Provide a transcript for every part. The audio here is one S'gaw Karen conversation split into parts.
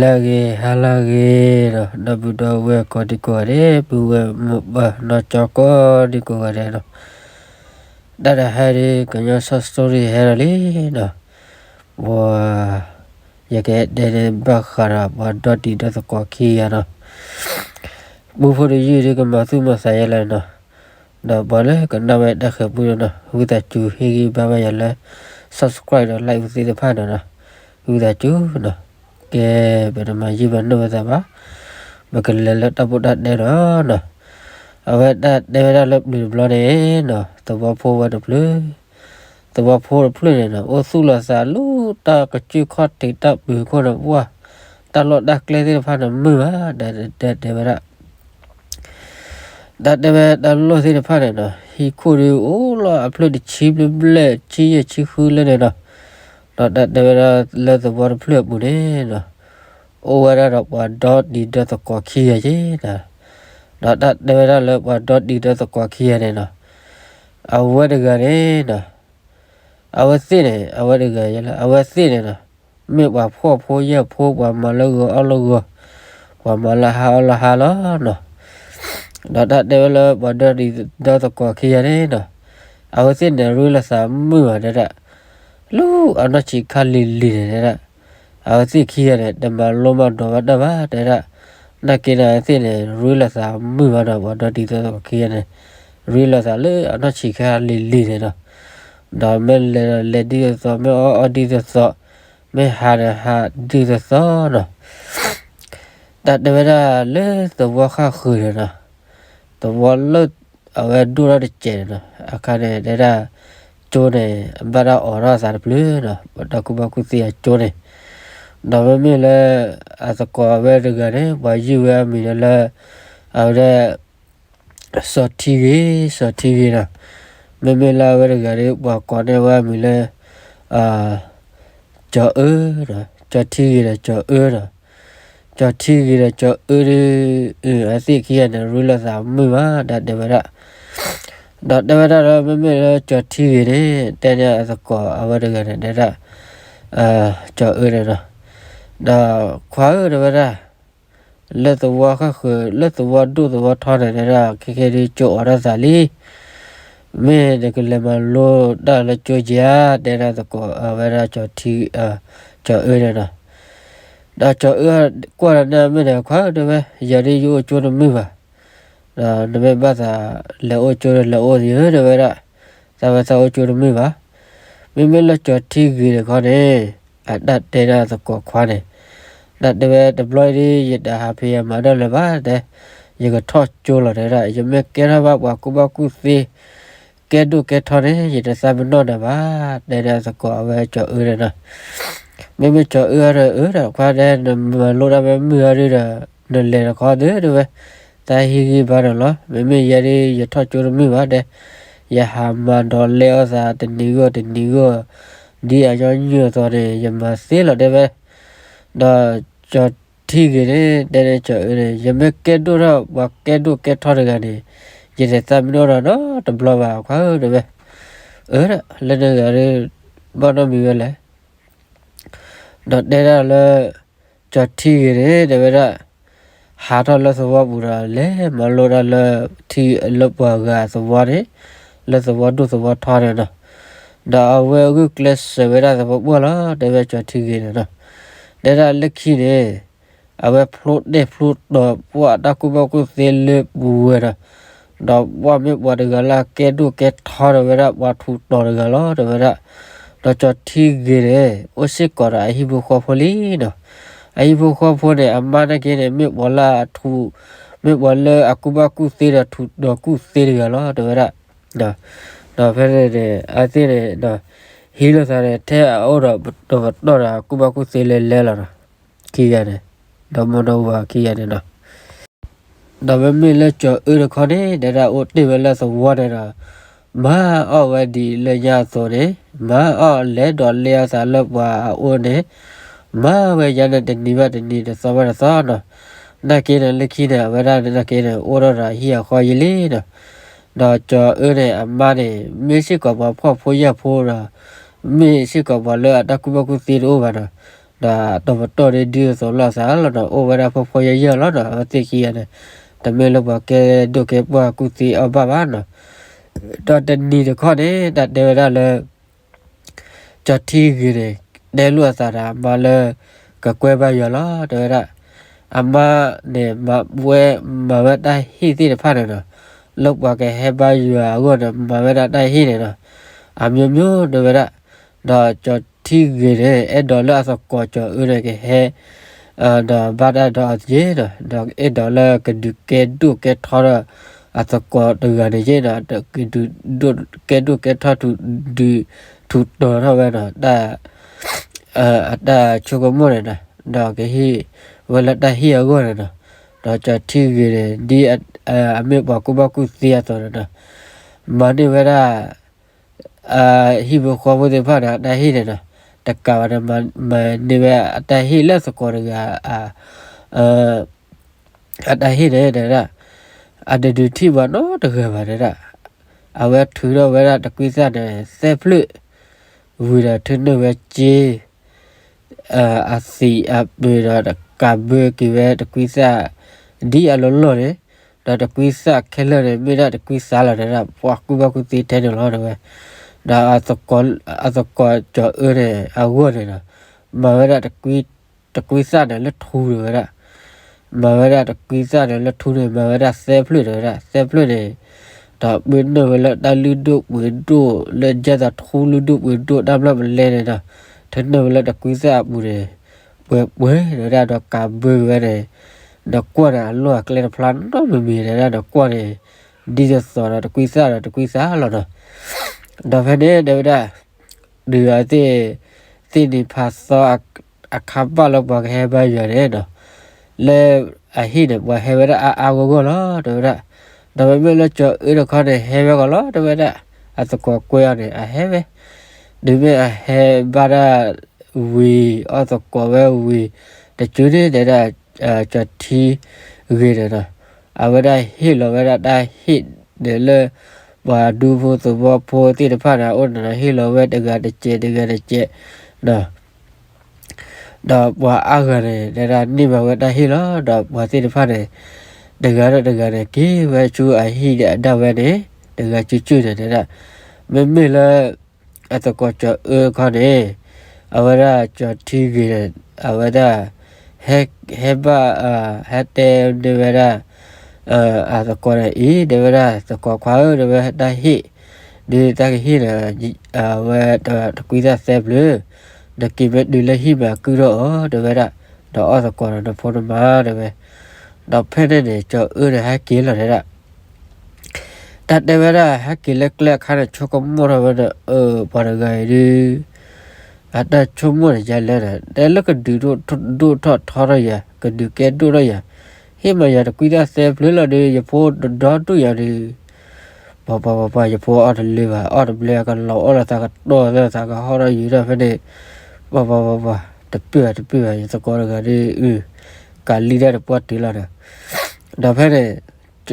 လၢဂ့ၤ ဟါလၢဂ့ၤဒီး ဒီပုၢ်ဒီဝဲၢ်ကိးဒံကိးဂၤဒဲး ပုၢ်ဝဲၢ်မိၢ်ပၢ်နီၢ်ကၠီကိးဒံကိးဂၤဒဲးဒီး တၢ်တဟါဒ် ကညီစီၤ story ဟဲဒီးလံဒီး ပှၤ ယကတဲန့ၣ်ဘၣ်ဃးဒီးပှၤဒီတံၤဒီသကိးခံဂၤဒီး မူဖိတယုၢ်ဒ်ကမၤသူၣ်မၤသးယဲလၢနီၤ, ဒီးပှၤလၢကနၣ်ဝဲတၢ်ဃဲၤပူဒီးနီၤ ဝံသးစူၤဟ့ၣ်ဂံၢ်ဘါဝဲယၤလၢ subscribe ဒီး like သ့ၣ်တဖၣ်န့ၣ်နီၤ, ဝံသးစူၤနီၤ, ကဲ ပတမၤယံာ်မၤနီၢ်ဝဲသးဘၣ်, ပကလဲၤလၢတၢ်ပိၢ်တၢ်တဲဒီးနီၤ, အဝဲတၢ်တဲဝဲဒၣ်လၢပျၢၤတဘျီန့ၣ်နီၤ သဝီဖိဝဲတဖျၢၣ် သဝီဖိတဖျၢၣ်န့ၣ်နီၤ အိၣ်သူၣ်လီၤသးလၢတၢ်ကစၢၢ်ခီၣ်ထံးတၢ်ပၢၤခိၣ်န့ၣ် ပှၢ် တၢ်လီၢ်တၢ်ကျဲသ့ၣ်တဖၣ်န့ၣ်မုာ်ဘၣ်, တၢ်တဲဝဲဒၣ် တၢ်တဲဝဲတၢ်လီၢ်သ့ၣ်တဖၣ်န့ၣ်နီၤ ဟံၣ်ခိၣ်ဒ်အိၣ်လီၤအဖျၢၣ်တဆံဘျဲၣ်ဘျဲၣ် ဆံယဲၢ်ဆံဃုလၢန့ၣ်နီၤ, ဒီးတၢ်တဲဝဲဒၣ်လၢသဝီတဖျၢၣ်အပူၤန့ၣ်နီၤ အိၣ်ဝဲဒၣ်ဒီးပှၤဒီတံၤဒီသကိးခံဂၤက့ၤနီၤ, ဒီးတၢ်တဲဝဲဒၣ်လၢပှၤဒီတံၤဒီသကိးခံဂၤန့ၣ်နီၤ, အဝဲတဂၤန့ၣ်နီၤ အဝဲသ့ၣ်န့ၣ် အဝဲတဂၤယဲလၢ အဝဲသ့ၣ်န့ၣ်နီၤ မ့ၢ်ပှၤဖှီၣ်ဖိယာ်ဖိ ပှၤမၤလၢဂီၤအီၣ်လၢဂီၤ, ပှၤမၤလၢဟါအီၣ်လၢဟါလီၤနီၤ, ဒီးတၢ်တဲဝဲလၢပှၤဒီတံၤဒီသကိးခံဂၤန့ၣ်နီၤ, အဝဲသ့ၣ်န့ၣ်ရ့လိာ်သးမုာ်ဘၣ်တဲဒၣ်, လၢအနီၢ်ဆံးခါလံၤလံၤန့ၣ်တဲဒၣ်, အဝဲသ့ၣ်ခံဂၤန့ၣ် တမၤလိမၤဒိးဘၣ်တၢ်ဘၣ်တဲဒၣ်, နာ်က့န့ၣ်အဝဲသ့ၣ်န့ၣ် ရ့လိာ်သးမုာ်ဘၣ်ဒီး ပှၤဒီတံၤဒီသကိးခံဂၤန့ၣ် ရ့လိာ်သးလၢအနီၢ်ဆံးခါလံၤလံၤန့ၣ်နီၤ, ဒီးမ့ၢ်လဲၤဒီးလဲၤဒ်သိးသိး မ့ၢ်အီၣ်အီၣ်ဒ်သိးသိး, မ့ၢ်ဟးဒီးဟးဒ်သိးသိးနီၤ, တၢ်တဲဝဲဒၣ်လၢသဝီဃၣ်ဃုာ်န့ၣ်နီၤ, သဝီလၢအဝဲဒိၣ်ထီၣ်တစဲးန့ၣ်နီၤ, အခါန့ၣ်တဲဒၣ်, ကၠိန့ၣ် အဘၣ်တၢ်အိးထီၣ်အသးတဖျၢၣ်နီၤ, ပတၢ်ကူၣ်ဘၣ်ကူၣ်သ့အကၠိန့ၣ်, ဒီးမ့မ့ၢ်လၢ အသကိးအဝဲတဂၤန့ၣ် ပှၤယုၢ်ဝဲအမံၤန့ၣ်လၢ အဝဲဒၣ် စီၤထံဂ့ၤ, စီၤထံဂ့ၤနီၤ, မ့မ့ၢ်လၢအဝဲတဂၤဒီး ပှၤကိးန့ၢ်ဝဲအမံၤလၢ ကၠီၤအၢ, ကၠီၤထံဂ့ၤဒီးကၠီၤအၢနီၤ, ကၠီၤထံဂ့ၤဒီးကၠီၤအၢဒီး, အဝဲသ့ၣ်ခံဂၤန့ၣ် ရ့လိာ်သးမုာ်မး တၢ်တဲဝဲဒၣ်, ဒီးတဲဝဲဒၣ်လၢ မ့မ့ၢ်လၢကၠီၤထံဂ့ၤန့ၣ် တဲန့ၢ်အသကိးအဝဲတဂၤန့ၣ် တဲဒၣ် ကၠီၤအၢန့ၣ်နီၤ, ဒီးခွါဧၢ တဲဝဲဒၣ်, လၢသဝီဃၣ်ဃုာ် လၢသဝီဒိၣ်သဝီထီန့ၣ် တဲဒၣ် ခဲခဲဒ်ကၠိအိးထီၣ်သးလံ, မ့ၢ်နကလဲၤမၤလိတၢ်လၢကၠိက့ၤဧါ တဲဒၣ်သကိးအဝဲဒၣ် ကၠီၤအၢန့ၣ်နီၤ, ဒီးကၠီၤအၢကွၢ်ဒီးန့ၣ် မ့ၢ်ဒီး ခွါဧၢ တဲဝဲ, ယၤဒ်ယအိၣ်ကၠိတမုာ်ဘၣ်, ဒီးနမ့ၢ်ဘၣ်သးလဲၤအိၣ်ကၠိဒီး လဲၤအိၣ်သ့ဧၢ တဲဝဲဒၣ်, သးဝဲသးအိၣ်ကၠိတမုာ်ဘၣ်, မ့မ့ၢ်လၢကၠီၤထံဂ့ၤတခီန့ၣ် အတၢ်တဲဒၣ်သကိးခွါန့ၣ်, တၢ်တဲဝဲတဘျီအံၤဒ် ယတဟးဖံးယမၤဒၣ်လၢၤဘၣ်တဲ, ယကထီၣ်ကၠိလီၤ တဲဒၣ်, ယမ့ၢ်ကဲထီၣ်ဘၣ်ပှၤကူၣ်ဘၣ်ကူၣ်သ့ ကဲဒိၣ်ကဲထီန့ၣ် ယတသးပ့ၤနီၣ်နၤဘၣ်, တဲဒၣ်သကိးအဝဲကၠီၤအၢန့ၣ်နီၤ, မ့မ့ၢ်ကၠီၤအၢဒီး အၢဒီး ခွါတဲ နမၤလိတၢ်မ့ၢ်မုာ်အီၤဒ်ဒီး နလဲၤတခီသ့ တဲဝဲ, သးဟ့ၣ်ဂံၢ်ဘါနၤလီၤ, မ့မ့ၢ်ယဲဒ် ယထီၣ်ကၠိတမုာ်ဘၣ်တဲ, ယဟးမၤဒီးလဲအီၣ်သးတနံၤဂီၢ်တနံၤဂီၢ်, ဒ်အညီနုၢ်အသိးန့ၣ် ယမၤသ့လီၤ တဲဝဲ, ဒီးကၠီၤထံဂ့ၤန့ၣ် တဲန့ၣ်ကၠီၤအၢန့ၣ် ယမ့ၢ်ကဲဒိၣ်ထီၣ်ပှၤကဲဒိၣ်ကဲထီတဂၤန့ၣ် ယတသးပ့ၤနီၣ်ဒီးနီတဘျီဘၣ် ခွါဧၢ တဲဝဲ, အၢ လၢနဂၤဒ် ဘၣ်နီတမံၤဝဲလဲၣ် ဒီးတဲဒၣ်လၢ ကၠီၤထံဂ့ၤန့ၣ် တဲဝဲဒၣ်, ဟးထီၣ်လၢသဝီပူၤဒီး လဲၤမၤလိတၢ်လၢ ထံလၢပှၤဂၤသဝီန့ၣ်, လၢသဝီဒိၣ်သဝီထီန့ၣ်နီၤ, ဒီးအဝဲဂုာ်ကျဲးစၢးဝဲဒၣ်သပှၢ်ပှၢ်လီၤ တဲဝဲကၠီၤထံဂ့ၤန့ၣ်နီၤ, တဲဒၣ်လၢခံန့ၣ် အဝဲဖျိတဲာ်ဖျိတီၤပှၤတၢ်ကူၣ်ဘၣ်ကူၣ်သ့လၢပူၤဝဲဒီး, ဒီးပှၤမ့ၢ်ပှၤတဂၤလၢအကဲဒိၣ်ကဲထီတဲဝဲဒၣ် ပှၤထူးတီၤတဂၤလီၤ တဲဝဲဒၣ်, ဒီးကၠီၤထံဂ့ၤန့ၣ် အိၣ်စ့ၢ်ကီးဒီးအဟံၣ်ဖိဃီဖိလံနီၤ, အဟံၣ်ဖိဃီဖိန့ၣ် အမါနာ်က့န့ၣ် မ့ၢ်ပှၤလၢအထူး, မ့ၢ်ပှၤလၢအကူၣ်ဘၣ်ကူၣ်သ့ဒီးထူးတီၤကူၣ်သ့တဂၤလီၤ တဲဝဲဒၣ်, ဒီးဖဲန့ၣ်န့ၣ် အဝဲသ့ၣ်န့ၣ် ဟံးလိာ်သးန့ၣ် ထဲအအိၣ်ဒီးပတီၢ်ပတီၢ်ဒီးအကူၣ်ဘၣ်ကူၣ်သ့လဲၤလဲၤလီၤနီၤ, ခံဂၤန့ၣ်, ဒီမါဒီဝၤခံဂၤန့ၣ်နီၤ, ဒီးမ့မ့ၢ်လၢကၠီၤအၢတခီန့ၣ် တဲဒၣ်အိၣ်တ့ၢ်ဝဲလၢသဝီန့ၣ်ဒီး, မၤအီၣ်ဝဲဒ်လၢညါအသိးန့ၣ်, မၤအီၣ်လဲၤဒီးလဲၤအသးလၢပှၤအအိၣ်န့ၣ်, မၤဝဲယါန့ၣ်တနံၤဘၣ်တနံၤ တသီဘၣ်တသီနီၤ, နာ်က့န့ၣ် လၢခံန့ၣ် အဝဲဒၣ်န့ၣ်နာ်က့န့ၣ် အိၣ်ထီၣ်ဒီးအဟံၣ်အဃီယံာ်လံနီၤ, ဒီးကၠီၤအၢန့ၣ် အမါန့ၣ် မ့ၢ်စ့ၢ်ကီးပှၤဖှီၣ်ဖိယာ်ဖိဒီး, မ့ၢ်စ့ၢ်ကီးပှၤလၢအတၢ်ကူၣ်ဘၣ်ကူၣ်သ့တအိၣ်ဘၣ်နီၤ, ဒီးအတီၤပတီၢ်ဒ်သိးလိာ်သးလီၤနီၤ, အိၣ်ဝဲဒၣ်ဖှီၣ်ဖှီၣ်ယာ်ယာ်လီၤနီၤ, အဝဲသ့ၣ်ခံဂၤန့ၣ် တမ့ၢ်လၢပှၤကဲဒိၣ်ကဲပှၢ်ကူၣ်သ့အီၣ်ဘၣ်ဘၣ်နီၤ. ဒီးတနံၤတခီန့ၣ် တၢ်တဲဝဲဒၣ်လၢ ကၠီၤထံဂ့ၤန့ၣ် တဲလိာ်အသးဒီးအမါလၢ ကကွဲဘါယွၤလီၤ တဲဝဲဒၣ်. အမါန့ၣ် မၤဝဲ မၤဝဲတၢ်ဟ့ၣ်သ့ၣ်တဖၣ်န့ၣ်နီၤ, လၢပှၤကဟဲဘါယွၤအဂီၢ်န့ၣ် မၤဝဲဒၣ်တၢ်ဟ့ၣ်န့ၣ်နီၤ, အမျိုးမျိုး တဲဝဲဒၣ်. ဒီးကၠီၤထံဂ့ၤန့ၣ် အဲၣ်ဒိးလၢအသကိးကၠီၤအၢန့ၣ်ကဟဲ ဒီးဘၣ်တၢ်ဒီးအီၤတက့ၢ်နီၤ, ဒီးအဲၣ်ဒိးလၢကဒုးကဲဒိၣ်ကဲထီဒီး အသကိးတဂၤန့ၣ်က့ၢ်နီၤ, ကဒုးကဲဒိၣ်ကဲထီထူး ဒုးထူးတီၤထီၣ်ဝဲနီၤ, တၢ် အတၢ်ဆိကမိၣ်န့ၣ်နီၤ, ဒီးကဟ့ၣ်ဝဲလၢတၢ်ဟ့ၣ်အဂီၢ်န့ၣ်နီၤ. ဒီးကၠီၤထံဂ့ၤန့ၣ် ဒ်အမ့ၢ်ပှၤကူၣ်ဘၣ်ကူၣ်သ့အသိးန့ၣ်နီၤ, မၤန့ၢ်ဝဲဒၣ် ဟံၣ်ဖိဃီဖိသ့ၣ်တဖၣ်န့ၣ် အတၢ်ဟ့ၣ်န့ၣ်နီၤ, တကးဘၣ်န့ၣ် မၤန့ၢ်ဝဲအတၢ်ဟ့ၣ်လၢသကိးတဂၤ အတၢ်ဟ့ၣ်န့ၣ်တဲဒၣ်, အတဒုးထံၣ်ပှၤနီတဂၤဘၣ်တဲဒၣ်. အဝဲထုးထီၣ်ဝဲဒၣ်တကွံသၣ်န့ၣ် သၢဖျၢၣ်, ဝံၤဒီးထုးန့ၢ်ဝဲစ့ အသံးအပၢၤဒီးတကးဘၢက့ၤဝဲတကွံသၣ် ဒ်အလီၢ်လီၢ်န့ၣ်, ဒီးတကွံသၣ်ခဲလၢာ်န့ၣ် မ့ၢ်ဒၣ်တကွံသၣ်လီၤတဲဒၣ်, ပှၤကူၣ်ဘၣ်ကူၣ်သ့ထဲန့ၣ်လီၤတဲဝဲ. ဒီးအသကိးကၠီၤအၢန့ၣ် အဂီၢ်န့ၣ်ဒီး မၤဝဲဒၣ်တကွံသၣ်န့ၣ်လၢထူတဲဝဲဒၣ်, မၤဝဲဒၣ်တကွံသၣ်န့ၣ်လၢထူန့ၣ် မၤဝဲဒၣ်သၢဖျၢၣ်တဲဝဲဒၣ်, သၢဖျၢၣ်န့ၣ် ဒီးပၢနုာ်ဝဲလၢတၢ်လုၢ်ဒိၣ်ပှ့ၤဒိၣ် လၢယဲၢ်သးထူလုၢ်ဒိၣ်ပှ့ၤဒိၣ် တၢ်မျၢ်ပလဲန့ၣ်ဒီး ထုးနုာ်ဝဲလၢတကွံသၣ်အပူၤန့ၣ် ပှဲၤပှဲၤတဲဝဲဒၣ်, ဒီးကးဘၢက့ၤဝဲန့ၣ် ဒီးကွၢ်န့ၣ် အလီၢ်အကျဲတဖျါနီတမံၤမံၤတဲဒၣ်, ဒီးကွၢ်န့ၣ် ဒ်သိးသိးဒီးတကွံသၣ်ဒီးတကွံသၣ်လီၤနီၤ. ဒီးဖဲန့ၣ်တဲဝဲဒၣ် ဒုးအသ့ၣ် သ့ၣ်နံၤဖးသီ အခါဘၣ်လၢပှၤကဟဲဘါယွၤန့ၣ်ဒီး လၢအဟံၣ်န့ၣ် ပှၤဟဲဝဲဒၣ်အါအါဂီၢ်ဂီၢ်လီၤတဲဝဲဒၣ်. ဒီးမ့မ့ၢ်လၢကၠီၤအၢတခီန့ၣ် ဟဲဝဲကီးလီၤတဲဝဲဒၣ်, အသကိးကွဲအီၤန့ၣ် အဟဲဝဲ, ဒုးမ့ၢ်အဟဲဘၣ်ဒၣ်ဝံၤ အီၣ်သကိးဝဲဝံၤ တစုန့ၣ်တဲဒၣ် ကၠီၤထံဂ့ၤန့ၣ်ဒီး အဝဲဒၣ်ဟ့ၣ်လီၤဝဲဒၣ်တၢ်ဟ့ၣ်န့ၣ်လၢ ပှၤဒူဖိသဝီဖိသ့ၣ်တဖၣ်န့ၣ် အအိၣ်န့ၣ်ဒီး ဟ့ၣ်လီၤဝဲတဂၤတစဲးတဂၤတစဲး ဒီးပှၤအါဂၤန့ၣ် တဲဒၣ်န့ၢ်ဘၣ်ဝဲတၢ်ဟ့ၣ်လီၤ. ဒီးပှၤသ့ၣ်တဖၣ်န့ၣ် တဂၤဒီးတဂၤန့ၣ် က့ၤဝဲဆူအဟံၣ်ဒၣ်ဝဲန့ၣ် တဂၤစုစုန့ၣ်တဲဒၣ်, မ့မ့ၢ်လၢ အသကိးကၠီၤအၢတခီန့ၣ် အဝဲဒၣ်ကၠီၤထံဂ့ၤန့ၣ် အဝဲဒၣ် ဟဲ ဟဲဘၣ် ဟဲတဲန့ၢ်ဝဲဒၣ် အသကိးန့ၣ်အံၤ တဲဝဲဒၣ် သကိးခွါဧၢ တဲဝဲ တၢ်ဟ့ၣ် ဒ်တၢ်ကဟ့ၣ်န့ၣ် အဝဲတကွံသၣ်သၢဖျၢၣ် နက့ၤမ့ၢ်တုၤလၢဟံၣ်မးကုၢ်ထီၣ်အီၤ တဲဝဲဒၣ်, ဒီးအီၣ်သကိးဒီးနဖိနမါတဲဝဲ, ဒီးဖဲန့ၣ်န့ၣ် ကၠီၤအၢန့ၣ် ဟဲက့ၤလီၤတဲဒၣ် တၢ်တဲဝဲဒၣ် ဟဲက့ၤလၢကျဲအခါန့ၣ် ဆိကမိၣ်ထီၣ်ဝဲဒီး အၢ ပှၤတဂၤအံၤဒုး အတၢ်ဆိကမိၣ်န့ၣ် ယလဲၣ်န့ၣ် တဲလၢကဒုးဒိၣ်ထီၣ်ထီထီၣ်ယၤ ကဒုးကဲဒိၣ်ထီၣ်ယၤ, ဟ့ၣ်မးယၤတကွံသၣ်သၢဖျၢၣ်လီၤဒီး ယဖိတဒီဒိၣ်ယၤဒီး ပှၤပှၤပှၤပှၤ ယဖိအီၣ်တလၢဘၣ် အီၣ်တဘျဲအကလီၤအိၣ်လီၤသးကတီၢ်သၢသးကဟီၣ်ထီၣ်ယံာ်ထီၣ်ဖဲန့ၣ်, ပှၤပှၤပှၤပှၤ တပၢၢ်ဘၣ်တပၢၢ်ဘၣ် ယသကိးတဂၤဒီး အု ကးလံဒၣ်တပှၢ်တုၤလီၤဒီး, ဒီးဖဲန့ၣ်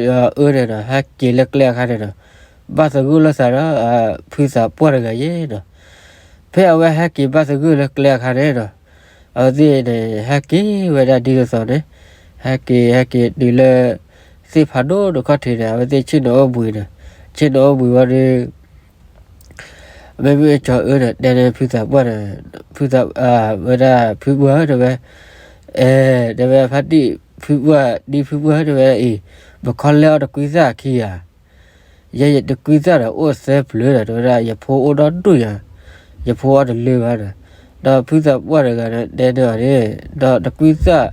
အၢန့ၣ်ဒီး ဟဲက့ၤလၢကျဲအခါန့ၣ်ဒီး ဘၣ်သဂၢၢ်လိာ်သးဒီး ဖုသးပှၢ်တဂၤယဲဒီး, ဖဲအဝဲဟဲက့ၤဘၣ်သဂၢၢ်လၢကျဲအခါန့ၣ်ဒီး အဝဲသ့ၣ်န့ၣ် ဟဲက့ၤဝဲဒၣ်ဒ်သိးသိးန့ၣ်, ဟဲက့ၤ ဟဲက့ၤတုၤလၢ သ့ၣ်ဖးဒိၣ်တခီၣ်ထံးန့ၣ် အဝဲသ့ၣ်ဆ့ၣ်နီၤအိၣ်ဘှံးန့ၣ်, ဆ့ၣ်နီၤအိၣ်ဘှံးဝံၤဒီး မ့မ့ၢ်ကၠီၤအၢန့ၣ် တဲန့ၢ်ဖုသးပှၢ်န့ၣ်, ဖုသး ဝဲဒၣ်ဖုပှၢ်တဲဝဲ, အဲ တဲဝဲ ဖါတံၢ်ဖုပှၢ် ဒ်ဖုပှၢ်တဲဝဲအံၤ, ပခီလဲအီၣ်တကွံသၣ်ခံဂၤ, ယဲယတကွံသၣ်ဒီးအိၣ်သၢဖျၢၣ်ဒီး တဲဝဲဒၣ် ယဖိအိၣ်ဒီဒိၣ်ယၤ, ယဖိအီၣ်တလၢဘၣ်ဒီး, ဒီးဖုသးပှၢ်တဂၤန့ၣ် တဲန့ၢ်အီၤန့ၣ်, ဒီးတကွံသၣ်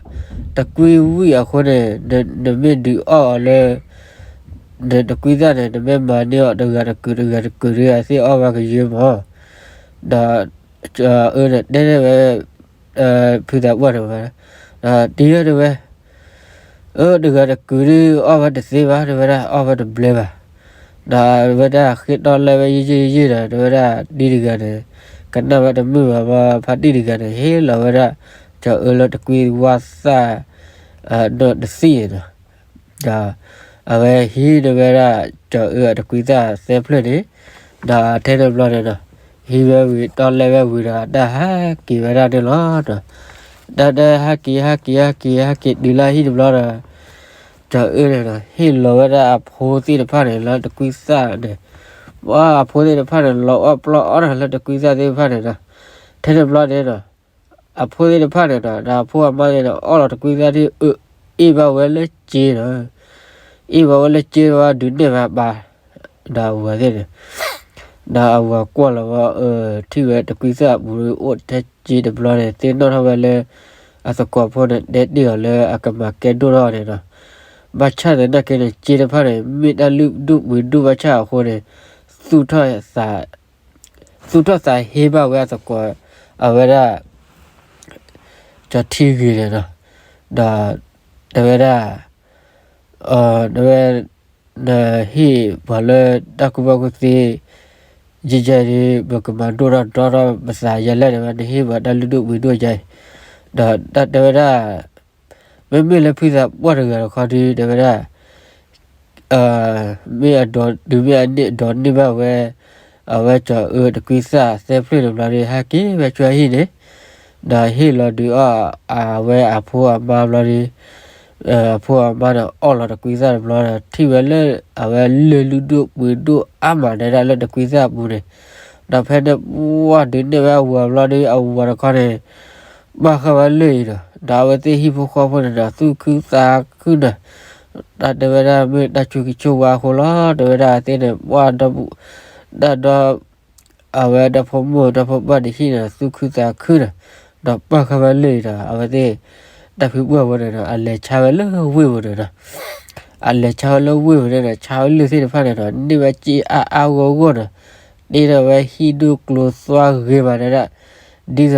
တကွံဝံၣ်အဃိန့ၣ် နမ့ၢ်ဒုးအီၣ်အီၤလၢ နတကွံသၣ်န့ၣ် နမ့ၢ်မၤန့ၢ်အီၤတဂၤတကုာ်တဂၤတကုာ်ဒီး အသ့ၣ်အီၣ်ဝဲကယၢမး, ဒီး အၢန့ၣ်တဲန့ၢ်ဝဲ ဖုသးပှၢ်န့ၣ်ဝဲ, ဒီးတံၤဧၢတဲဝဲ, အၢ တဂၤတကုာ်ဒီး အီၣ်ဝဲတသ့ဘၣ် တဲဝဲဒၣ် အီၣ်ဝဲတဘျဲဘၣ်, ဒီးအဝဲဒၣ်ဃ့ၢ်တီၢ်လၢဝဲယံာ်ယံာ်ယံာ်ဒီး တဲဝဲဒၣ် တံၤတဂၤန့ၣ် ကနၣ်ဝဲတမုာ်ဘၣ်ဘၣ် ဖါတံၢ်တဂၤန့ၣ် ဟ့ၣ်လီၤဝဲဒၣ် ကၠီၤအၢလၢတကွံဝါသၣ် ဒီးတသ့ၣ်န့ၣ်ဒီး ဒီးအဝဲဟံးန့ၢ်ဝဲဒၣ် ကၠီၤအၢအတကွံသၣ်သၢဖျၢၣ်န့ၣ်, ဒီးထဲန့ၣ်ဘျီန့ၣ်ဒီး ဟံးဝဲဝံၤ တီလဲဝဲဝံၤဒီး တၢ်ဟးက့ၤဝဲဒၣ်န့ၣ်လီၤဒီး တၢ်တဟးက့ၤ ဟးက့ၤ ဟးက့ၤ ဟဲက့ၤတုၤလၢဟံၣ်တဘျီဒီး ကၠီၤအၢန့ၣ်ဒီး ဟ့ၣ်လီၤဝဲဒၣ်အဖိသ့ၣ်တဖၣ်န့ၣ် လၢတကွံသၣ်န့ၣ်, ပှၤအဖိသ့ၣ်တဖၣ်န့ၣ် လီၤအီၣ်ပျီအီၣ်တၢ်လၢတကွံသၣ်သ့ၣ်တဖၣ်န့ၣ်ဒီး ထဲန့ၣ်တဘျီန့ၣ်ဒီး အဖိသ့ၣ်တဖၣ်န့ၣ်ဒီး ဒီးအဖိအမါန့ၣ်ဒီး အီၣ်လီၤတကွံသၣ်ဒ်အ အ့ၣ်ဘၣ်ဝဲလၢစ့ဒီး အ့ၣ်ဘၣ်ဝဲလၢစ့ဝဲဒုးနဲၣ်ဘၣ်ပၢ် ဒီးအဝၤသ့ၣ်န့ၣ် ဒီးအဝၤကွၢ်လီၤဝဲ အၢ ထံၣ်ဝဲတကွံသၣ်အပူၤအိၣ်ထဲစ့တဘျီန့ၣ် သ့ၣ်နီၣ်ထီၣ်ဝဲလၢ အသကိးဖိန့ၣ် တဲတ့ၢ်အီၤလၢအကမၤကဲဒိၣ်ထီၣ်န့ၣ်ဒီး ဘၣ်ဆၣ်သနာ်က့န့ၣ် စ့တဖၣ်န့ၣ် မ့ၢ်တၢ်လုၢ်ဒိၣ်ပှ့ၤဒိၣ်ဘၣ်ဆၣ်အဃိန့ၣ် သူၣ်ထီၣ်သး သူၣ်ထီၣ်သးဟ့ဘၣ်ဝဲအသကိး အဝဲဒၣ် ကၠီၤထံဂ့ၤန့ၣ်ဒီး ဒီး တဲဝဲဒၣ် တဲဝဲ နဟ့ၣ်ပှၤလၢတၢ်ကူၣ်ဘၣ်ကူၣ်သ့ ယဲယဲန့ၣ် ပကမၤဒိၣ်ထီၣ်ဒီထီၣ်ပသးယဲလဲၣ် တဲဝဲ နဟ့ၣ်ပှၤတၢ်လုၢ်ဒိၣ်ပှ့ၤဒိၣ်ယဲအံၤ ဒီးတၢ်တဲဝဲဒၣ် မ့မ့ၢ်လၢဖုသးပှၢ်တဂၤတခီဒီး တဲဝဲဒၣ် မ့ၢ်အဒိးတုၤမ့ၢ်အန့ၢ်ဒိးန့ၢ်ဘၣ်ဝဲ အဝဲကၠီၤအၢတကွံသၣ်သဲဖျၢၣ်တဘျီဒီး ဟဲက့ၤဝဲဆူအဟံၣ်န့ၣ် ဒီးဟ့ၣ်လီၤဒုးအီၣ်အဝဲအဖိအမါဘျီဒီး အဖိအမါန့ၣ်အီၣ်လီၤတကွံသၣ်တဘျီဒီး ထံၣ်ဝဲလၢအဝဲလၢၢ်လုၢ်ဒိၣ်ပှ့ၤဒိၣ်အါမးဒၣ်လၢတကွံသၣ်အပူၤန့ၣ် ဒီးဖဲန့ၣ်ပှၢ်ဒုးနဲၣ်ဝဲအဝၤဘျီဒီး အဝၤတခီန့ၣ် ဘၣ်ဃးဝဲလၢၢ်အံၤဒီး ဒီးအဝဲသ့ၣ်ဟံၣ်ဖိဃီဖိန့ၣ်ဒီး သူၣ်ခုသးခုန့ၣ် တၢ်တဲဝဲဒၣ်မ့ၢ်တၢ်ဆိၣ်ဂ့ၤဆိၣ်ဝါအဃိလီၤ တဲဝဲဒၣ်အဝဲသ့ၣ်န့ၣ် ပှၢ်ဒီ တၢ်ဒီ အဝဲဒီဖိမိၢ်ဒီဖိပၢ်တဟံၣ်န့ၣ် သူၣ်ခုသးခုန့ၣ် ဒီးပၢ်ဃာ်ဝဲလၢၢ်အံၤဒီး အဝဲသ့ၣ် တၢ်ဖံးပှၢ်ဝဲန့ၣ်ဒီး အလဲၤဆါဝဲလၢဝ့ၢ်ပူၤန့ၣ်ဒီး အလဲၤဆါဝဲလၢဝ့ၢ်ပူၤန့ၣ်ဒီး ဆါဝဲလၢၢ်သ့ၣ်တဖၣ်န့ၣ်ဒီး န့ၢ်ဝဲစ့အါအါဂီၢ်ဂီၢ်န့ၣ် တ့ထီၣ်ဝဲဟံၣ်ဒူၣ်ကျိသွါဂ့ၤမးဒၣ် ဒ်သိးဒီး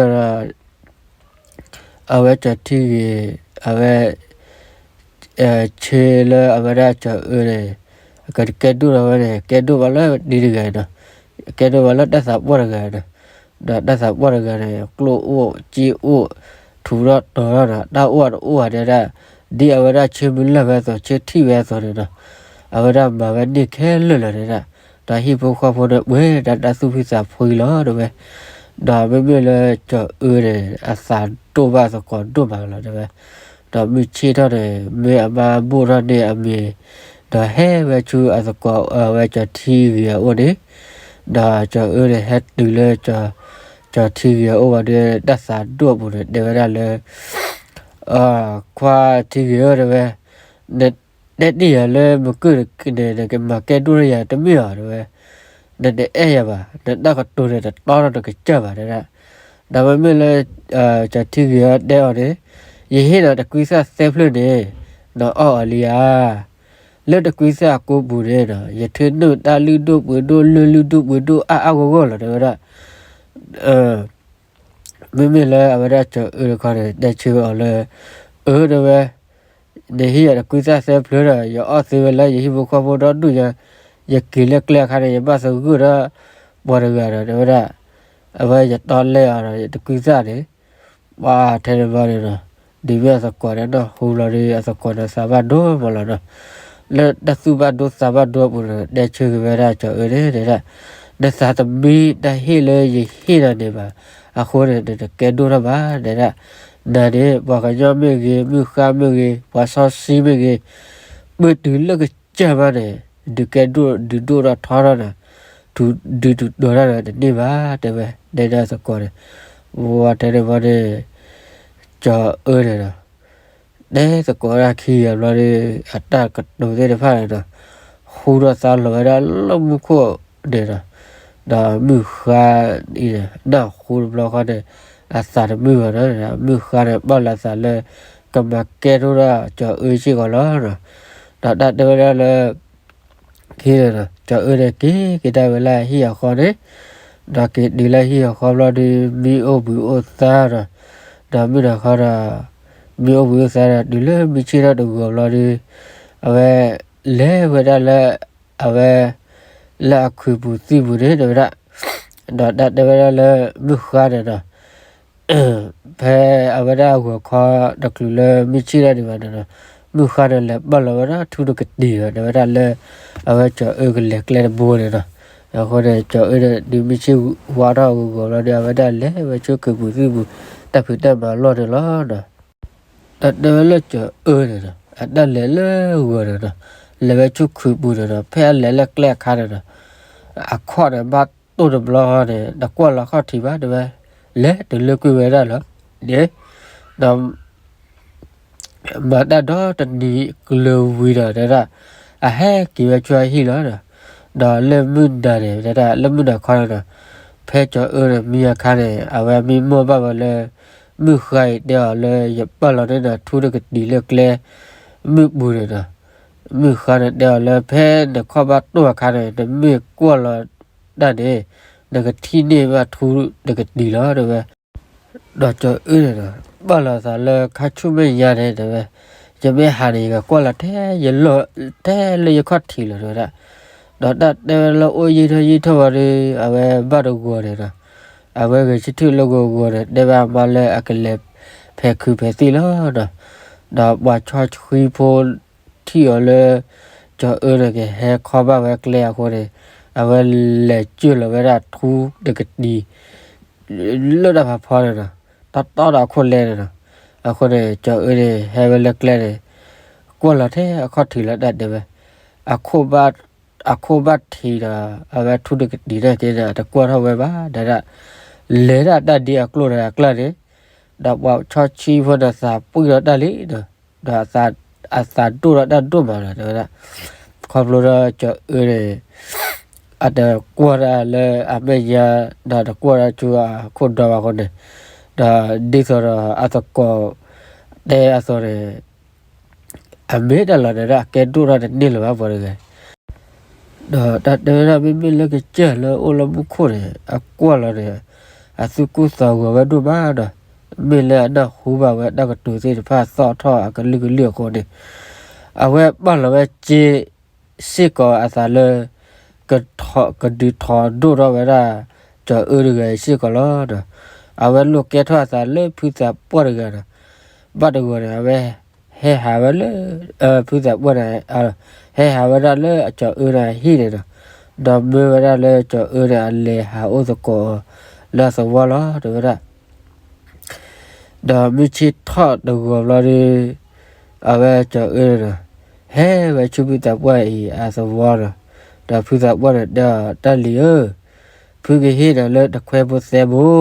အဝဲကၠီၤထံဂ့ၤ အဝဲ ဆၢလၢအဝဲဒၣ်ကၠီၤအၢန့ၣ် အကကဲဒိၣ်ထီၣ်ဝဲန့ၣ် ကဲဒိၣ်ဘၣ်လၢဒ်တဂၤန့ၣ်ဒီး ကဲဒိၣ်ဘၣ်လၢတၢ်သးပှၢ်တဂၤန့ၣ်ဒီး တၢ်သးပှၢ်တဂၤန့ၣ် ကျိၣ်အိၣ်စ့အိၣ် ထူးထီၣ်တီၤထီၣ်ဒီး တၢ်အိၣ်တအိၣ်ဘၣ်ဒၣ် ဒ်အဝဲဒၣ်ဆၢမုၢ်လၢ်ဝဲအသိး ဆၢထံၣ်ဝဲအသိးန့ၣ်ဒီး အဝဲဒၣ်မၤဝဲန့ၢ်ခဲလၢာ်လီၤဒၣ် ဒီးဟံၣ်ဖိဃီဖိန့ၣ် ပှဲၤဒၣ်တၢ်သူၣ်ဖှံသးဖှံလီၤတဲဝဲ ဒီးမ့မ့ၢ်လၢကၠီၤအၢန့ၣ် အသးဒိၣ်ဘၣ်သကိးဒိၣ်မးလီၤတဲဝဲ ဒီးမုၢ်ဆ့ၣ်ထီၣ်န့ၣ် မ့ၢ်အမါဘိၣ်ထီၣ်န့ၢ်အမံၤ ဒီးဟဲဝဲဆူအသကိးအဝဲကၠီၤထံဂ့ၤအအိၣ်န့ၣ် ဒီးကၠီၤအၢန့ၣ် ဟဲတုၤလၢ ကၠီၤထံဂ့ၤအအိၣ်ဝံၤဒီး တၢ်သးဒိၣ်အပူၤန့ၣ် တဲဝဲဒၣ်လၢ ခွါထံဂ့ၤဧၢ တဲဝဲ, နတဲတ့ၢ်ယၤလၢမုၢ်ကၢၢ်န့ၣ် နကမၤကဲဒိၣ်ထီၣ်ယၤတမ့ၢ်ဧါ တဲဝဲ, နတအဲၣ်ယၤဘၣ်, နတၢ်ကတိၤန့ၣ်တတီဒီးတကစၢ်ဘၣ် တဲဒၣ်. ဒီးမ့မ့ၢ်လၢ ကၠီၤထံဂ့ၤအီၤတဲအီၤန့ၣ်, ယဟ့ၣ်နၤတကွံသၣ်သဲဖျၢၣ်န့ၣ် နအီၣ်အီၤလံဧါ. လၢတကွံသၣ်အကိးပူၤန့ၣ်ဒီး ယထၢနုာ်တၢ်လုၢ်ဒိၣ်ပှ့ၤဒိၣ် လၢလုၢ်ဒိၣ်ပှ့ၤဒိၣ်အါအါဂီၢ်ဂီၢ်လီၤ တဲဝဲဒၣ်. မ့မ့ၢ်လၢအဝဲဒၣ်ကၠီၤအၢတခီန့ၣ် တဲဆၢအီၤလၢ အၢ တဲဝဲ, နဟ့ၣ်ယၤတကွံသၣ်သဲဖျၢၣ်ဒီး ယအီၣ်သ့ဝဲလၢယဟံၣ်ဖိဃီဖိဒီဒူၣ်ညါ, ယက့ၤလၢကျဲအခါန့ၣ် ယဘၣ်သဂၢၢ်ဒီးပှၤတဂၤဒီး တဲဝဲဒၣ်, အဝဲယတီလဲအီၤဒီး ယတကွံသၣ်န့ၣ် ပှၤထဲန့ၣ်ဘျီန့ၣ်ဒီး ဒ်မ့ၢ်အသကိးန့ၣ်နီၢ်ဟူလီၤဒီး အသကိးန့ၣ်သးဘၣ်ဒိမးလီၤနီၤ, လၢတၢ်သူၣ်ဘၣ်ဒိသးဘၣ်ဒိအပူၤန့ၣ် တဲဆၢက့ၤဝဲဒၣ်ကၠီၤအၢန့ၣ် တဲဒၣ်, နသးတမံတၢ်ဟ့ၣ်လၢယဟ့ၣ်နၤန့ၣ်ဘၣ်, အဃိန့ၣ် နတကဲဒိၣ်ထီၣ်ဘၣ် တဲဒၣ်, နၤန့ၣ် ပှၤကညီမ့ၢ်ဂ့ၤ, မုၢ်ဃါမ့ၢ်ဂ့ၤ, ပှၤစီဆှံမ့ၢ်ဂ့ၤ, ပၢၢ်တုၤလၢကစၢၢ်မးန့ၣ် ဒုးကဲဒိၣ်ဒုးဒိၣ်ထီၣ်ထီထီၣ်နၤ, ဒုးဒုးဒိၣ်ထီၣ်နၤတန့ၢ်ဘၣ် တဲဝဲ, တဲဒၣ်သကိးန့ၣ်, ဝဲထဲန့ၣ်ဘျီန့ၣ် ကၠီၤအၢန့ၣ်ဒီး တဲသကိးဒၣ်ခံဂၤဘျီဒီး အတၢ်ကတိၤသ့ၣ်တဖၣ်န့ၣ်ဒီး ဟူထီၣ်သါလီၤဝဲဒၣ်လၢမူခိၣ်န့ၣ်ဒီး, ဒီးမုၢ်ဃါအံၤန့ၣ် နၢ်ဟူတဘျီဃီန့ၣ် အသးတမုာ်ဘၣ်နီၤ, မုၢ်ဃါန့ၣ် ပာ်လီၤသးလၢ ကမၤကဲထီၣ်ဒၣ်ကၠီၤအၢစ့ၢ်ကီးလီၤ. ဒီးတၢ်တဲဝဲဒၣ်လၢ က့ၤန့ၣ်ဒီး ကၠီၤအၢန့ၣ်က့ၤက့ၤဒၣ်ဝဲလၢအဟံၣ်အဃီန့ၣ်, ဒီးက့ၤတုၤလၢဟံၣ်အဃီဘျီဒီး မံအိၣ်ဘှံးအိၣ်သါဒီး, ဒီးမုၢ်နၤခီဒီး မံအိၣ်ဘှံးအိၣ်သါဒီး တုၤလၢမုၢ်ဆ့ၣ်ထီၣ်တဂီၤဘျီဒီး အဝဲလဲၤဝဲဒၣ်လၢ အဝဲ လၢအခုးပူၤသံၣ်ပူၤန့ၣ် တဲဝဲဒၣ်, ဒီးတၢ်တဲဝဲဒၣ်လၢမုၢ်ဃါန့ၣ်ဒီး ဖဲအဝဲဒၣ်အဂီၤခီတချုးလၢမုၢ်ဆ့ၣ်ထီၣ်ဒံးဘၣ်န့ၣ်ဒီး မုၢ်ဃါန့ၣ်လဲၤပာ်လီၤဝဲဒၣ်ထူတကတံာ်ဒီး တဲဝဲဒၣ်လၢ အဝဲကၠီၤအၢကလဲၤကျဲတဘိန့ၣ်ဒီး အဃိန့ၣ် ကၠီၤအၢန့ၣ် ဒ်မုၢ်ဆ့ၣ်ဝါထီၣ်ဂီၤဂီၤလီၤဒီး အဝဲဒၣ်လဲၤဝဲဆူခုးပူၤသံၣ်ပူၤ တၢ်ဖံးတၢ်မၤလီၢ်န့ၣ်လီၤ. တၢ်တဲဝဲလၢကၠီၤအၢန့ၣ်ဒီး အတၢ်လဲၤလၢဂီၤန့ၣ်ဒီး လဲၤဝဲဆူခုးပူၤန့ၣ်ဒီး ဖဲအလဲၤလၢကျဲအခါန့ၣ်ဒီး အခီၣ်န့ၣ် ဘၣ်တိၢ်တဘျီန့ၣ် တကွၢ်လီၤခီၣ်ထံးဘၣ်တဲဝဲ, လဲၤတလၢကွံာ်ဝဲဒၣ်လီၤ. န့ၣ် ဒီး မၤတၢ်ဒီတနံၤကလုာ်ဝံၤဒီး တဲဒၣ် အဟဲက့ၤဝဲဆူအဟံၣ်လီၤဒီး, ဒီးလၢမုၢ်နၤန့ၣ် တဲဒၣ် လၢမုၢ်နၤခီန့ၣ်ဒီး ဖဲကၠီၤအၢန့ၣ် မံအခါန့ၣ် အဝဲမံမီၢ်ဘၣ်ဝဲလၢ မုၢ်ဃါအံၤတဲအီၤလၢ ယပာ်လီၤန့ၢ်နၤထူတကတံၤလၢကျဲ မုၢ်ပူၤန့ၣ်ဒီး, မုၢ်ဃါန့ၣ်တဲအီၤလၢ ဖဲနခီၣ်ဘၣ်တိၢ်အခါန့ၣ် နမ့ၢ်ကွၢ်လီၤတၢ်န့ၣ် နကထံၣ်န့ၢ်ဘၣ်ထူတကတံၤလီၤ တဲဝဲ. ဒီးကၠီၤအၢန့ၣ်ဒီး ဘၣ်လီၤသးလၢခါဆူမဲာ်ညါန့ၣ် တဲဝဲ, ယမ့ၢ်ဟးန့ၣ် ယကကွၢ်လီၤထဲယလီၢ် ထဲလၢယခီၣ်ထံးလီၤ တဲဝဲဒၣ်. ဒီးတၢ်တဲဝဲလၢအိၣ်ယံာ်ထီၣ်ယံာ်ထီၣ်ဝံၤဒီး အဝဲဘၣ်တဂီၤန့ၣ်ဒီး အဝဲဂဲၤဆၢထၢၣ်လၢဂီၤဂီၤန့ၣ် တဲဘၣ်အမါလၢအကလဲၤဖဲးခုးဖဲးသံၣ်လီၤဒီး, ဒီးပှၤဆီဆှံဖိထံၣ်အီၤလၢ ကၠီၤအၢန့ၣ်ကဟဲခီဘၣ်ဝဲကျဲအဃိန့ၣ် အဝဲလဲၤစၢၢ်လီၤဝဲဒၣ်ထူတကတံၤ လၢတၢ်ဖးဖီန့ၣ်ဒီး တီတီဒီးအခိၣ်လဲန့ၣ်ဒီး, အဃိန့ၣ် ကၠီၤအၢန့ၣ် ဟဲဝဲလၢကျဲန့ၣ် ကွၢ်လီၤထဲအခီၣ်ထံးလီၤ တၢ်တဲဝဲ, အခိၣ်ဘၣ်ထံးဒီး အဝဲထူတကတံၤန့ၣ်က့န့ၣ် အတကွၢ်ထီၣ်ဝဲဘၣ် တဲဒၣ်, လဲၤဒၣ်တၢ်ဒ်အကျိၣ်ဒီးအကျၢ်န့ၣ်, ဒီးပှၤဆီဆှံဖိန့ၣ်သးပှံၢ်ဒီးတၢ်လံဒီး, ဒီးအသးဒိၣ်ဒီးတၢ်ဒိၣ်မးဒီး တဲဝဲဒၣ်, ခီဖျိဒီးကၠီၤအၢန့ၣ် အတကွၢ်တၢ်လၢအမဲာ်ညါ ဒီးတကွၢ်တၢ်ဆူအခိၣ်ဒီဘၣ်အဃိန့ၣ်, ဒီးဒ်သိးဒီးအသကိးတဲအသိးန့ၣ် အမ့ၢ်တၢ်လီၤန့ၣ်ဒီး အကဲဒိၣ်ထီၣ်တန့ၢ်လၢၤဘၣ်ပှၤတဂၤ, ဒီးတၢ်တဲဝဲဒၣ် မ့မ့ၢ်လၢကစၢၢ်လၢအိၣ်လၢမူခိၣ်န့ၣ် အကွၢ်လီၤန့ၣ် အသူၣ်ကိၢ်သးဂီၤဝဲဒိၣ်မးဒီး, မ့ၢ်လၢအနၢ်ဟူဘၣ်ဝဲတၢ်ကတိၤသ့ၣ်တဖၣ်သီၣ်ထီၣ်အကလုာ်ကလုာ်အဃိန့ၣ်, အဝဲပာ်လီၤဝဲစ့ စ့ၢ်ကီးအသးလၢ ကဒုးထီၣ်ဒိၣ်ထီၣ်ဝဲဒၣ် ကၠီၤအၢတဂၤအံၤစ့ၢ်ကီးလီၤဒီး, အဝဲလိာ်ကဲထီၣ်အသးလၢဖုသးပှၢ်တဂၤဒီး, ဘၣ်တဂီၤန့ၣ် အဝဲ ဟဲဟးဝဲလၢ ဖုသးပှၢ်န့ၣ် ဟဲဟးဝဲဒၣ်လၢအကၠီၤအၢန့ၣ်အဟံၣ်န့ၣ်ဒီး, ဒီးမၢဝဲဒၣ်လၢကၠီၤအၢန့ၣ် အလဲၤဟးအိၣ်သကိးအီၤလၢအသဝီလီၤ တဲဝဲဒၣ်. ဒီးမုၢ်ဆ့ၣ်ထီၣ်တဂီၤဘျီဒီး အဝဲကၠီၤအၢန့ၣ်ဒီး ဟဲဝဲဆူဖုသးပှၢ်အံၤအသဝီဒီး, ဒီးဖုသးပှၢ်န့ၣ်တဲအီၤ တၢ်လံၤဧၢ, ဖုကဟ့ၣ်နၤလၢတခွဲဘိသဲဘိ,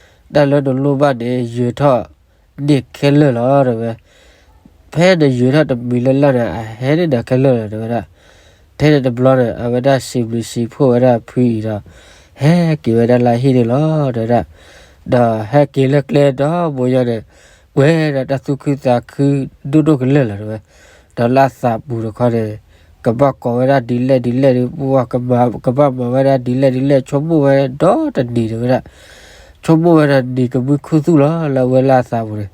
တၢ်လၢနလိၣ်ဘၣ်န့ၣ် ယၢၤထီၣ်န့ၢ်ခဲလၢာ်လီၤ တဲဝဲ. ဖဲနယၢၤထီၣ်တမံၤလၢ်လၢ်န့ၣ် အဟဲန့ၢ်နၤခဲလၢာ်လီၤ တဲဝဲဒၣ်. ထဲန့ၣ်တဘျီန့ၣ် အဝဲဒၣ်စံးဘျုးစံးဖှိၣ်ဝဲဒၣ်ဖုအံၤဒီး ဟဲက့ၤဝဲဒၣ်လၢအဟံၣ်န့ၣ်လီၤ တဲဝဲဒၣ်. ဒီးဟဲက့ၤလၢကျဲဒီးမိၢ်ယါန့ၣ် ပှဲၤဒီးတၢ်သူၣ်ခုသးခုဒိၣ်ဒိၣ်ကလဲာ်လီၤ တဲဝဲ. ဒီးလၢအသးပူၤတခီန့ၣ် ကဘၣ်ကိးဝဲဒၣ်ဒ်လဲၣ်ဒ်လဲၣ်ဒီး ပှၤကမၤ ကဘၣ်မၤဝဲဒၣ်ဒ်လဲၣ်ဒ်လဲၣ် ဆိကမိၣ်ဝဲဒီတနံၤ တဲဝဲဒၣ်. ဆိကမိၣ်ဝဲဒၣ်နံၤကမုၢ်ခူသူၣ်လီၤ လၢအဝဲလၢအသးပူၤန့ၣ်.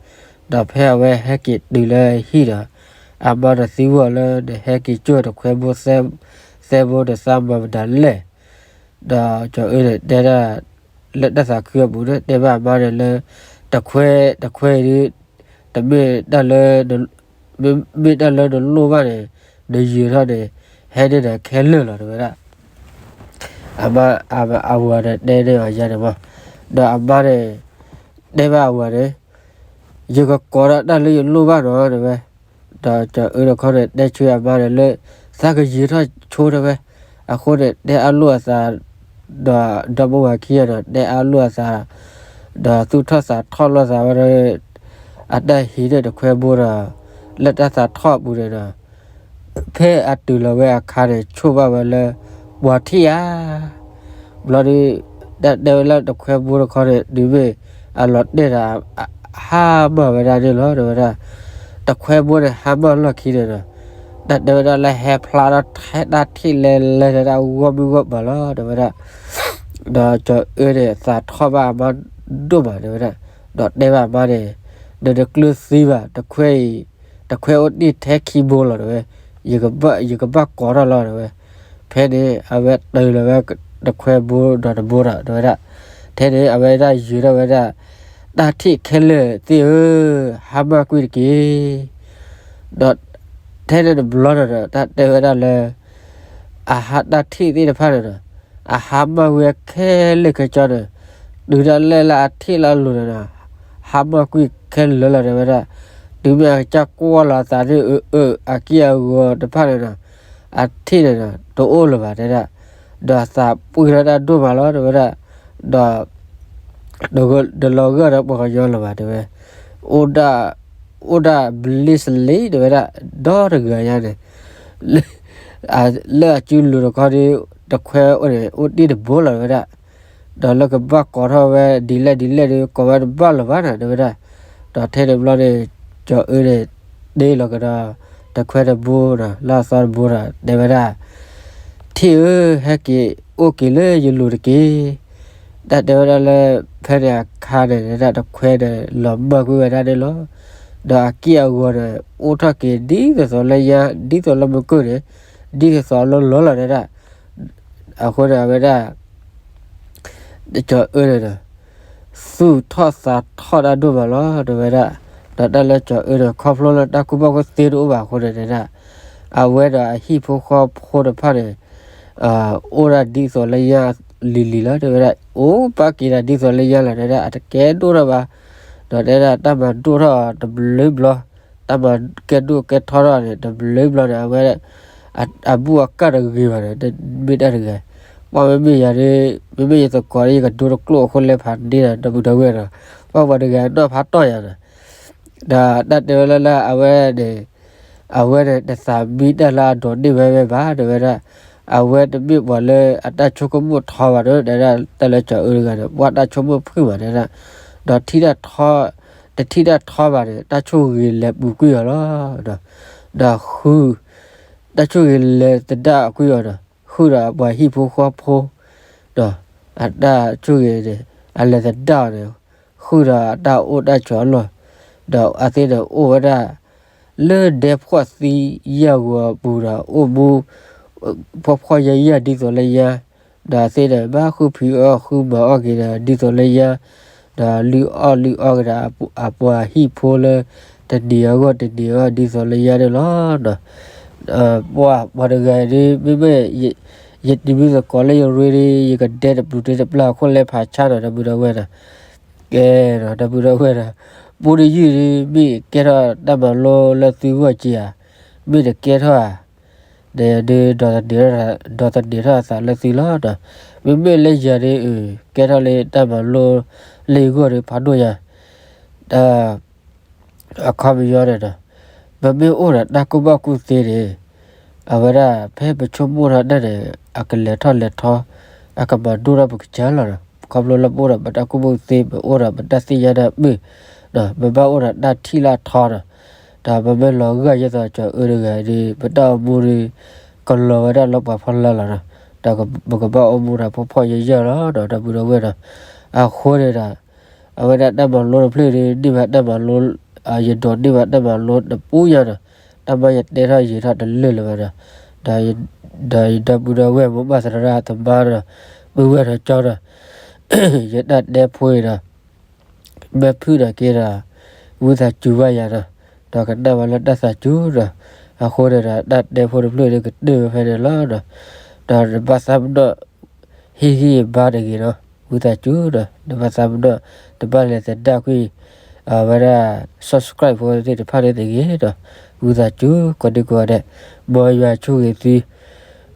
ဒီးဖဲအဝဲဟဲက့ၤတုၤလၢဟံၣ်ဒီး အမါဒီးသံကွၢ်အီၤလၢ နဟဲက့ၤကၠီၣ်တခွဲဘိသဲ သဲဘိန့ၣ် သးမၤမတၤလဲၣ်. ဒီးကၠီၤအၢန့ၣ်တဲဒၣ် လၢတၢ်သးခုအပူၤန့ၣ် တဲဘၣ်အမါန့ၣ်လၢ တခွဲ တခွဲအံၤဒုး တမ့ၢ်တၢ်လၢ မ့ၢ်တၢ်လၢနလိၣ်ဘၣ်န့ၣ် နယၢၤထီၣ်န့ၣ် ဟဲန့ၢ်နၤခဲလၢာ်လီၤ တဲဝဲဒၣ်. အမါ အဝၤန့ၣ်တဲန့ၢ်အီၤယါန့ၣ်မး. ဒီးအမါန့ၣ် တဲဘၣ်အဝၤန့ၣ် ယကကိးဒီးတၢ်လၢယလိၣ်ဘၣ်နီၤ တဲဝဲ. ဒီးကၠီၤအၢတခီန့ၣ် တဲဆၢအမါန့ၣ်လၢ သးကယၢၤထီၣ်ဆိ တဲဝဲ. အဃိန့ၣ် တဲအါလိာ်အသး ဒီးဒီမါဝၤခံဂၤဒီး တဲအါလိာ်အသး ဒီးသူၣ်ထီၣ်သးထီၣ်လိာ်သးဝဲဒီး အတၢ်ဟံးန့ၢ်တခွဲဘိဒီး လၢတၢ်သးထီၣ်အပူၤန့ၣ်ဒီး ဖဲအတုၤလီၤဝဲအခါန့ၣ် ဆိၣ်ဘၣ်ဝဲလၢ ပှၤထံၣ်ဧါ ဘျီဒုး တၢ်တဲဝဲလၢတခွဲဘိတခီန့ၣ် တုၤမ့ၢ်အလီၤတဲာ်ဒီး ဟါမၢ်ဝဲဒၣ်န့ၣ်လီၤ တဲဝဲဒၣ်. တခွဲဘိန့ၣ် ဟါမၢ်လီၢ်ခံန့ၣ်ဒီး တၢ်တဲဝဲဒၣ်လၢဟဲဖျါထီၣ်ထဲတၢ်ထံၣ်လဲၤလဲၤဒီး တၢ်ဂီၢ်မုၢ်ဂီၢ်ပၤလီၤ တဲဝဲဒၣ်. ဒီးကၠီၤအၢန့ၣ် သးထီၣ်ဘၣ်အမါဒိၣ်မး တဲဝဲဒၣ်. ဒီးတဲဘၣ်အမါန့ၣ် နတကျၢၤသံဘၣ် တခွဲအံၤ တခွဲအိၣ်တ့ၢ်ထဲခံဘိလီၤ တဲဝဲ. ယကဘၣ်ကိးထီၣ်လီၤ တဲဝဲ. ဖဲန့ၣ် အဝဲတုၤလီၤဝဲတခွဲဘိဒီးတဘိဒီး တဲဝဲဒၣ်. ထဲန့ၣ် အဝဲဒၣ်ယၢၤထီၣ်ဝဲဒၣ် တၢ်ထံၣ်ခဲလၢာ်သ့ၣ်ဧၢ, ဟါမၢ်ကွံာ်တက့ၢ်. ဒီးထဲန့ၣ်တဘျီန့ၣ်ဒီး တၢ်တဲဝဲဒၣ်လၢ အဟါတၢ်ထံၣ်သ့ၣ်တဖၣ်န့ၣ်ဒီး အဟါမၢ်ကွံာ်ခဲလၢာ်ခဲဆ့န့ၣ်, တုၤဒၣ်လဲာ်လၢအထံၣ်လၢအလိၤန့ၣ်ဒီး, ဟါမၢ်ကွံာ်ခဲလၢာ်လီၤ တဲဝဲဒၣ်. တုၤမ့ၢ်အကစၢ်ကွၢ်လီၤအသးန့ၣ် အၢ အၢ အက့ၢ်အဂီၤတဖၣ်န့ၣ်ဒီး, အထံၣ်န့ၣ်ဒီး တအိၣ်လၢၤဘၣ် တဲဒၣ်. ဒီးအသးပှ့ၤထီၣ်တၢ်ဒိၣ်မးလီၤ တဲဝဲဒၣ်. ဒီး တလီၤဂာ်ဒီးပှၤကညီလၢၤဘၣ် တဲဝဲ. အိၣ်ဒၣ် အိၣ်ဒၣ်ဘျ့စလ့ တဲဝဲဒၣ်, ဒီတဂၤညါန့ၣ် လၢအစုလိၤတခီဒီး တခွဲအိၣ်န့ၣ် အိၣ်တ့ၢ်တဘိလီၤ တဲဝဲဒၣ်. ဒီးလၢကဘၣ်ကိးထီၣ်ဝဲဒ်လဲၣ်ဒ်လဲၣ်ဒီး ကိးဝဲတဘၣ်လၢၤဘၣ်န့ၣ် တဲဝဲဒၣ်. ဒီးထဲန့ၣ်ဘျီန့ၣ် ကၠီၤအၢန့ၣ် တ့လီၤကဒီး တခွဲတဘိဒီး လၢအသီတဘိဒီး တဲဝဲဒၣ်, ထံၣ်ဧၢ, ဟဲက့ၤအိၣ်က့ၤလၢယလိၤတက့ၢ်. တၢ်တဲဝဲဒၣ်လၢ ဖဲန့ၣ်အခါန့ၣ် တဲဒၣ်တခွဲန့ၣ် လီၤမၢ်ကွံာ်ဝဲဒၣ်န့ၣ်လီၤ. ဒီးအက့ၢ်အဂီၤန့ၣ် အိၣ်ထီၣ်က့ၤဒ်သိးသိးလၢညါ ဒ်သိးလၢမုၢ်ကၢၢ်န့ၣ် ဒ်သိးသိးလၢလီၤလီၤ တဲဒၣ်. အဃိန့ၣ် အဝဲဒၣ် ကၠီၤအၢန့ၣ်ဒီး သူၣ်ထီၣ်သးထီၣ်တၢ်ဒိၣ်မးလီၤ တဲဝဲဒၣ်. ဒီးတၢ်လၢကၠီၤအၢန့ၣ် ခီဖျိလၢတၢ်ကူၣ်ဘၣ်ကူၣ်သ့တအိၣ်ဘၣ်အဃိန့ၣ် တဲဒၣ်, အဝဲဒီးအဟံၣ်ဖိဃီဖိတဖၣ်န့ၣ် အိၣ်ဒၣ်ဒ်သိးလၢညါလံၤလံၤလီၤ တဲဝဲဒၣ်. အိၣ်ပာ်က့ၤဒၣ်ဒ်သိးလၢညါလီၤ တဲဒၣ်, အတကဲဒိၣ်ထီၣ်ဘၣ်. ဒီးတဲဒၣ်တၢ်မၤဒိၣ်ထီၣ်တဘျုးဘျီ, တၢ်မၤကဲဒိၣ်ကဲထီထီၣ်န့ၣ် တဘျုးဘျီန့ၣ် အဝဲ အဘူၣ်အကၢ်တဂ့ၤဘၣ်န့ၣ် မ့ၢ်တၢ်တဂၤ. ပှၤမ့မ့ၢ်ယၤဒ်, မ့မ့ၢ်ယသကိးဒ် ယကဒိတကျိၣ်အဃိလဲၤဖးန့ၢ်ဒီး ဒီပုၢ်ဒီဝဲၢ်ဒီး, ပှၤပှၤတဂၤနီၢ်ဖးတီၢ်ယၤန့ၣ် ဒီးတၢ်တဲဝဲလၢလၢအဝဲန့ၣ်, အဝဲန့ၣ် တသးမံတၢ်လၢအဒိးန့ၢ်ဝဲဝဲဘၣ် တဲဝဲဒၣ်. အဝဲတမ့ၢ်ပှၤလၢအတၢ်ဆိကမိၣ်ထီဘၣ်ဒီး တဲဒၣ်တၢ်လၢကၠီၤအၢတဂၤန့ၣ် ပှၤတၢ်ဆိကမိၣ်ဖုၣ်ဘၣ် တဲဒၣ်. ဒီးထံၣ်တၢ်ထီ, တထံၣ်တၢ်ထီဘၣ်န့ၣ် တၢ်ဆိၣ်ဂ့ၤလဲၤပူၤကွံာ်အီၤလီၤ. ဒီးဃု, တၢ်ဆိၣ်ဂ့ၤလဲၤသဒၣ်ကွံာ်အီၤဒီး ဃုာ်ဒီးပှၤဟံၣ်ဖိဃီဖိ ဒီးအတၢ်ဆိၣ်ဂ့ၤန့ၣ် အလဲၤသဒၣ်အီၤန့ၣ် ဃုာ်ဒီးအတၢ်အိၣ်တၢ်ဆိးအလီၢ်, ဒီးအသ့ၣ်န့ၣ်အိၣ်ဝဲဒၣ် လၢဒဲဖှီၣ်သံယာ်ဂီၤအပူၤဒီး အိၣ်မူ ဖှီၣ်ဖှီၣ်ယာ်ယာ်ဒ်သိးလၢညါ, ဒီးအသ့ၣ်န့ၣ် ဘၣ်ဃုဖံးအီၣ်ဃုမၤအီၣ်က့ၤဒီး ဒ်သိးလၢညါ, ဒီးလုၢ်အီၣ်လုၢ်အီက့ၤဒီး အပှၤဟံၣ်ဖိလၢ တနံၤအဂီၢ်တနံၤအဂီၢ် ဒ်သိးလၢညါန့ၣ်လီၤ. ပှၤတဂၤအံၤဒ် မ့မ့ၢ် ယတံၤမုၢ်သကိးလၢယရ့ဒ် ယကဒဲတပျုာ်တပျၢ်အခိၣ်လဲၤဖးဆါနီၤ ဒီပုၢ်ဒီဝဲၢ်နီၤ. ကဲနီၤ ဒီပုၢ်ဒီဝဲၢ်နီၤ, ပူတယုၢ်ဒ် မ့ၢ်ကဲထီၣ်တၢ်မၤလိလၢသုဂီၢ်က့ၤဧါ, မ့ၢ်တကဲထီၣ်ဧါ, ဒ် ဒိးသန့ၤထီၣ်အသးလၢသုလီၤနီၤ. မ့မ့ၢ်လၢယၤဒ် အၢ ကဲထီၣ်လၢတၢ်မၤလိလၢယဂီၢ်ဒီးဖးဒိၣ်ယၤ အခီပညီန့ၣ်ဒီး ပမ့ၢ်အိၣ်ဒီးတၢ်ကူၣ်ဘၣ်ကူၣ်သ့န့ၣ် အဝဲဒၣ်ဖဲပဆိကမိၣ်ထီၣ်တၢ်န့ၣ် အကလဲၤထီၣ်လဲၤထီ အကမၤဒိၣ်ထီၣ်ပကစၢ်လီၤဒီး ခီဖျိလၢပအိၣ်ဒီးပတၢ်ကူၣ်ဘၣ်ကူၣ်သ့ ပအိၣ်ဒီးပတၢ်သ့ၣ်ညါတၢ်မုာ် ပဘၣ်အိၣ်ဒီးတၢ်ထံၣ်လၢအထီဒီး ဒီးပမ့ၢ်လီၤဂာ်ယဲသိးကၠီၤအၢတဂၤဒီး ပတၢ်အိၣ်မူဒီး ကလီၤဝဲဒၣ်လၢပှၤဖီလာ်လီၤဒီး ဒီးပကဘၣ်အိၣ်မူဒီးဖှီၣ်ဖှီၣ်ယာ်ယာ်လီၤဒီး ဒီပုၢ်ဒီဝဲၢ်ဒီး အဃိန့ၣ်ဒီး အဝဲဒၣ်တၢ်မၤလိတဖျၢၣ်ဒီး န့ၢ်ဘၣ်တၢ်မၤလိ ယဒိးန့ၢ်ဘၣ်တၢ်မၤလိတပူၤညါဒီး တၢ်မၤယတဲထီၣ်ယံာ်ထီၣ်တလၢာ်လၢၤဘၣ်ဒီး ဒီးယဒီပုၢ်ဒီဝဲၢ်မိၢ်ပၢ်သရၣ်သမါဒီး ပုၢ်ဝဲၢ်ဒီးကၠီဒီး ယတၢ်တဲဖိအံၤဒီး မ့ၢ်ဖုၣ်ဒီးက့ၤဒီး ဝံသးစူၤဘၣ်ယၤဒီး ဒီးကနၣ်ဝဲလၢတၢ်သးစူၤဒီး အဃိန့ၣ်ဒီး တၢ်တဲဖိတဖျၢၣ်ဒီးကတၢၢ်ဝဲဖဲန့ၣ်လီၤဒီး ဒီးနဘၣ်သးပ့ၤနီၣ် ဟ့ၣ်ဂံၢ်ဘါတဂ့ၤဒီး ဝံသးစူၤဒီး နဘၣ်သးပ့ၤနီၣ် တဘၣ်လဲၤသဒၣ်ကွံာ် အဝဲဒၣ် subscribe ဖိသ့ၣ်တဖၣ်န့ၣ်တဂ့ၤဒီး ဝံသးစူၤ ကိးဒံကိးဂၤဒဲး မ်ယွၤဆိၣ်ဂ့ၤသု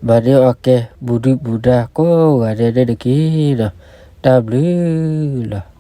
မၤန့ၢ်အီၣ်ကဲ ပူၤဒုၣ်ပူၤဒါကိးဂၤဒဲးန့ၣ်တက့ၢ်ဒီး တၢ်ဘျုးလီၤ.